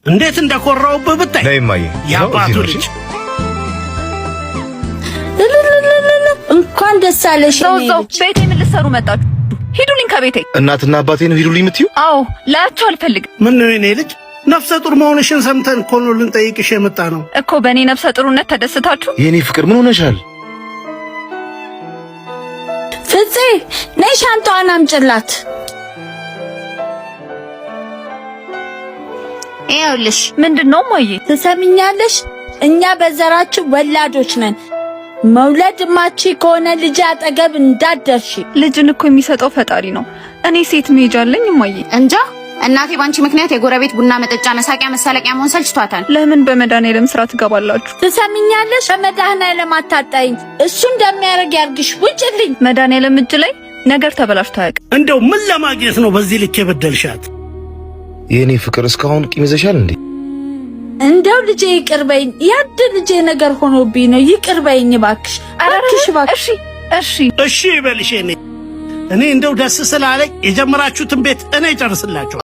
እንዴት እንደኮራውብህ ብታይ። ነይ እማዬ። የአባቱ ልጅ። እንኳን ደስ አለሽ። እዛው እዛው ቤቴ ምን ልትሰሩ መጣችሁ? ሂዱልኝ ከቤቴ። እናትና አባቴ ነው ሂዱልኝ የምትይው? አዎ፣ ላያቸው አልፈልግም። ምን ነው የኔ ልጅ፣ ነፍሰ ጡር መሆንሽን ሰምተን እኮ ነው ልንጠይቅሽ የመጣ ነው። እኮ በእኔ ነፍሰ ጡርነት ተደስታችሁ? የኔ ፍቅር፣ ምን ሆነሻል? ፍፄ፣ ነይ ሻንጣዋን አምጭላት። ይኸውልሽ። ምንድን ነው እማዬ? ትሰሚኛለሽ? እኛ በዘራችን ወላዶች ነን። መውለድ ማቺ ከሆነ ልጅ አጠገብ እንዳትደርሺ። ልጅን እኮ የሚሰጠው ፈጣሪ ነው። እኔ ሴት መሄጃ አለኝ እማዬ? እንጃ፣ እናቴ ባንቺ ምክንያት የጎረቤት ቡና መጠጫ፣ መሳቂያ መሳለቂያ መሆን ሰልችቷታል። ለምን በመድኃኒዓለም ስራ ትገባላችሁ? ትሰሚኛለሽ? በመድኃኒዓለም አታጣይኝ። እሱ እንደሚያደርግ ያርግሽ። ውጭልኝ። መድኃኒዓለም እጅ ላይ ነገር ተበላሽቶ አያውቅም። እንደው ምን ለማግኘት ነው በዚህ ልክ የበደልሻት? የኔ ፍቅር፣ እስካሁን ቂም ይዘሻል እንዴ? እንደው ልጄ ይቅር በይኝ። ያድ ልጄ ነገር ሆኖብኝ ነው። ይቅር በይኝ እባክሽ፣ እባክሽ፣ እባክሽ። እሺ እሺ። እሺ ይበልሽ። እኔ እንደው ደስ ስላለኝ የጀመራችሁትን ቤት እኔ እጨርስላችኋለሁ።